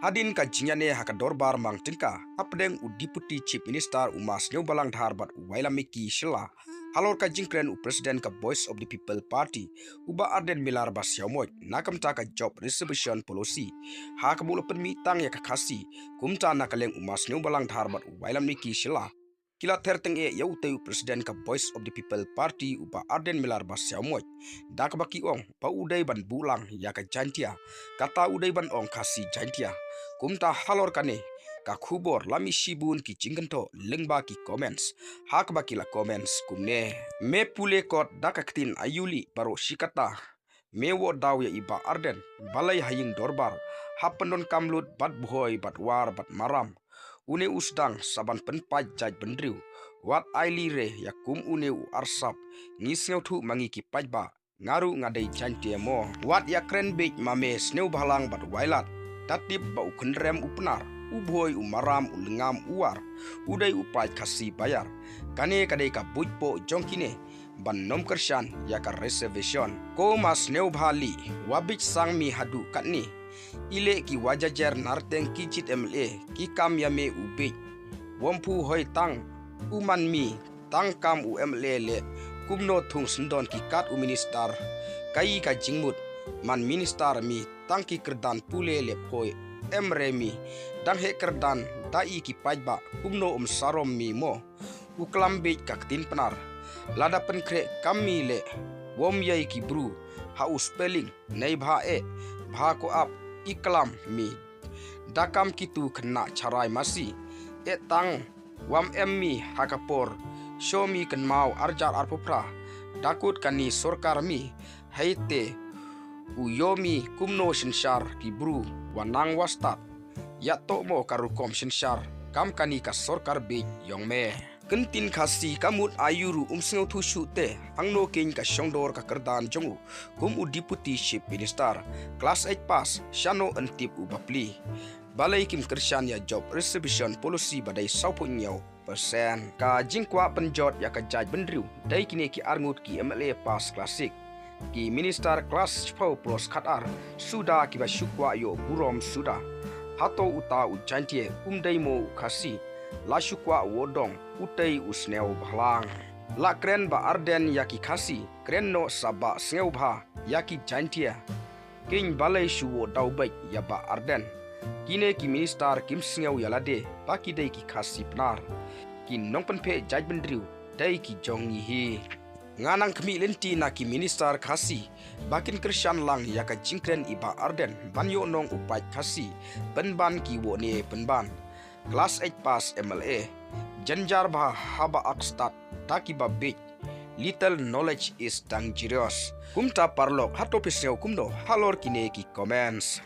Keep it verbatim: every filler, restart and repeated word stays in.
Hadien ka jingïaid ha ka dorbar mang tyngka hapdeng u Deputy Chief Minister u Ma Sniawbhalang Dhar bad u Wailamiki Shylla, halor ka jingkren u President ka Voice of the People Party, u Bah Ardent Miller Basaiawmoit, na ka bynta ka Job Reservation Policy, ha kaba u la pynmih tang ïa ka Khasi, kumta na ka liang u Ma Sniawbhalang Dhar bad u Wailamiki Shylla ki la ther tyngeh ïa utei u President ka Voice of the People Party u Bah Ardent Miller Basaiawmoit, da kaba ki ong ba u dei ban buh lang ïa ka Jaintia, kata u dei ban ong Khasi Jaintia. Kumta halor kane ka khubor la mih shibun ki jingkynthoh lyngba ki comments, ha kaba ki la comments kumne: Me pule kot da ka ktien aïu lei baroh shi katta, me wad daw ïa i Bah Ardent, balei ha ïing dorbar ha pyndonkam lut bad bhoi bad war bad maram, une u sdang sa ban pynpait jaitbynriew. Wat ai lei re ïa kum une u arsap, ngi sngewthuh ma ngi ki paidbah, nga ruh nga dei Jaintia mo. Wat ïa kren bieit ma me Sniawbhalang bad Wailad, da tip ba u khynrem u Pnar, u bhoi u maram u lyngngam u war, u dei u paid Khasi baïar. Kane ka dei ka buit poh jong kine ban nym kyrshan ïa ka reservation. Ko Ma Sniawbha lei, wa bieit sang mi haduh katne. I leh ki wa jajer narteng ki jied M L A, ki kam ïa me u bieit. Wym phuh hoi tang u man mi, tang kam u M L A leh, kumno thung syndon ki kat u minister. Kaei ka jingmut man minister mi, tang ki kyrdan pule leh phoi em re mi. Dang heh kyrdan da i ki paidbah, kumno um sarom mi mo. U klam bieit ka ktien Pnar. Lada pynkhreh kam mi leh, wym ïai ki bru ha u spelling, neibhah eh, bha ko ap, i klam mi. Da kam kitu khynnah charai masi, eh tang, wym em mi ha ka por, sho mi kynmaw arjar arphew phra, da kut kane sorkar mi, hei te u ïoh mi kumno synshar ki bru, wa nang wa stad. Ïa toh mo ka rukom synshar kam kane ka sorkar bieit jong me. Kyntien Khasi ka mut aïu ruh um sngewthuh shuh te, hangno keiñ ka shongdor ka kyrdan jong u kum u Deputy Chief Minister. Class eight pass, shano yn tip u bapli. Balei kim kyrshan ïa Job Reservation Policy ba dei sawphew hynñiew percent. Ka jingkwah pynjot ïa ka jaitbynriew, dei kine ki arngut ki M L A pass class six, ki minister class shiphew plus khatar, suda kiba shu kwah ïoh burom suda. Hato uta u Jaintia um dei mo u Khasi, la shu kwah u dong utei u Sniawbhalang. La kren Bah Ardent ïa ki Khasi, kren noh sa Bah Sniawbha ïa ki Jaintia. Keiñ balei shu wad daw beit ïa Bah Ardent. Kine ki minister kim sngew ïa lade ba ki dei ki Khasi Pnar. Ki nongpynpheh jaitbynriew dei ki jong ngi hi. Nga nang khmih lynti na ki minister Khasi ba kin kyrshan lang ïa ka jingkren i Bah Ardent ban ïoh nong u paid Khasi, pynban ki wad ne pynban. Class eight pass M L A. Jynjar bha haba ak stad da kiba bieit. Little knowledge is dangerous. Kumta paralok, hato phi sngew kumno halor kine ki comments?